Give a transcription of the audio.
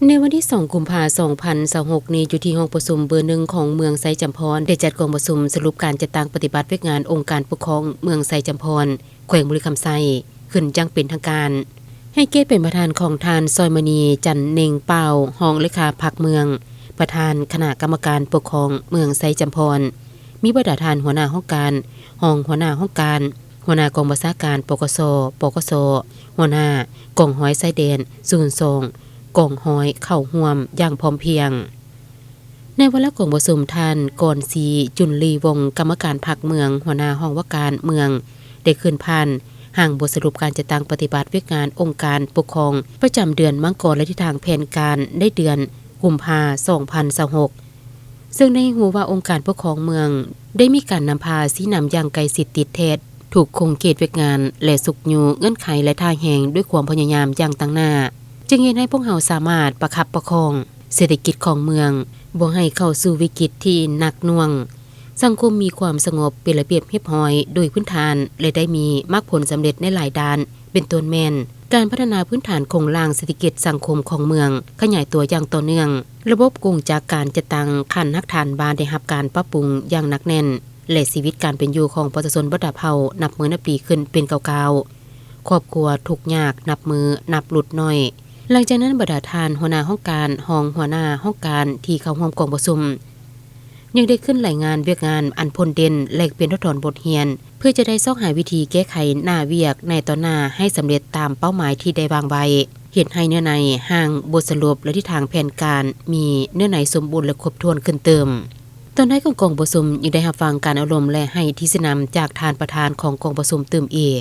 ໃນວັນທີສອງ ກຸມພາ ສອງພັນຊາວຫົກນີ້ ຢູ່ທີ່ຫ້ອງປະຊຸມເບີໜຶ່ງຂອງເມືອງໄຊຈຳພອນ ໄດ້ຈັດກອງປະຊຸມສະຫຼຸບການຈັດຕັ້ງປະຕິບັດວຽກງານອົງການປົກຄອງເມືອງໄຊຈຳພອນ ແຂວງບໍລິຄຳໄຊ ຂຶ້ນຢ່າງເປັນທາງການ. ໃຫ້ກຽດເປັນປະທານຂອງທ່ານ ຊອຍມະນີ ຈັນເນັ່ງປາວ ຮອງເລຂາພັກເມືອງ, ປະທານຄະນະກຳມະການປົກຄອງເມືອງໄຊຈຳພອນ, ມີບັນດາທ່ານຫົວໜ້າຫ້ອງການ, ຮອງຫົວໜ້າຫ້ອງການ, ຫົວໜ້າກອງບັນຊາການ ປກສ, ປກສ, ຫົວໜ້າກອງຮ້ອຍຊາຍແດນ ສູນສອງ ກອງຮ້ອຍ ເຂົ້າຮ່ວມຢ່າງພ້ອມພຽງ. ໃນວາລະກອງປະຊຸມ, ທ່ານ ກອນຊີ ຈຸນລີວົງ ກຳມະການພັກເມືອງ, ຫົວໜ້າຫ້ອງວ່າການເມືອງ ໄດ້ຂຶ້ນຜ່ານຮ່າງບົດສະຫຼຸບການຈັດຕັ້ງປະຕິບັດວຽກງານອົງການປົກຄອງປະຈຳເດືອນມັງກອນ ແລະ ທິດທາງແຜນການໃນເດືອນກຸມພາ ສອງພັນຊາວຫົກ ເຊິ່ງໃນຮູບວ່າອົງການປົກຄອງເມືອງ ໄດ້ມີການນຳພາຊີ້ນຳຢ່າງໃກ້ຊິດຕິດແທດທຸກຂົງເຂດວຽກງານ ແລະ ຊຸກຍູ້ເງື່ອນໄຂ ແລະ ທ່າແຮງດ້ວຍຄວາມພະຍາຍາມຢ່າງຕັ້ງໜ້າ, ຈຶ່ງເຮັດໃຫ້ພວກເຮົາສາມາດປະຄັບປະຄອງເສດຖະກິດຂອງເມືອງ ບໍ່ໃຫ້ເຂົ້າສູ່ວິກິດທີ່ໜັກໜ່ວງ, ສັງຄົມມີຄວາມສະຫງົບ ເປັນລະບຽບຮຽບຮ້ອຍໂດຍພື້ນຖານ ແລະ ໄດ້ມີໝາກຜົນສຳເລັດໃນຫຼາຍດ້ານ ເປັນຕົ້ນແມ່ນ ການພັດທະນາພື້ນຖານໂຄງລ່າງເສດຖະກິດສັງຄົມຂອງເມືອງຂະຫຍາຍຕົວຢ່າງຕໍ່ເນື່ອງ, ລະບົບກົງຈັກການຈັດຕັ້ງຂັ້ນຮາກຖານບ້ານໄດ້ຮັບການປັບປຸງຢ່າງໜັກແໜ້ນ ແລະ ຊີວິດການເປັນຢູ່ຂອງປະຊາຊົນບັນດາເຜົ່ານັບມື້ນັບດີຂຶ້ນເປັນກ້າວໆ, ຄອບຄົວທຸກຍາກນັບມື້ນັບຫຼຸດໜ້ອຍ. ຫຼັງຈາກນັ້ນ, ບັນດາທ່ານຫົວໜ້າຫ້ອງການ, ຮອງຫົວໜ້າຫ້ອງການທີ່ເຂົ້າຮ່ວມກອງປະຊຸມ ຍັງໄດ້ຂຶ້ນລາຍງານວຽກງານອັນພົ້ນເດັ່ນ, ແລກປ່ຽນຖອດຖອນບົດຮຽນ ເພື່ອຈະໄດ້ຊອກຫາວິທີແກ້ໄຂໜ້າວຽກໃນຕໍ່ໜ້າໃຫ້ສຳເລັດຕາມເປົ້າໝາຍທີ່ໄດ້ວາງໄວ້, ເຮັດໃຫ້ເນື້ອໃນຮ່າງບົດສະຫຼຸບ ແລະ ທິດທາງແຜນການມີເນື້ອໃນສົມບູນ ແລະ ຄົບຖ້ວນຂຶ້ນຕື່ມ. ຕອນທ້າຍຂອງກອງປະຊຸມຍັງໄດ້ຮັບຟັງການໂອ້ລົມ ແລະ ໃຫ້ທິດຊີ້ນຳຈາກທ່ານປະທານຂອງກອງປະຊຸມຕື່ມອີກ.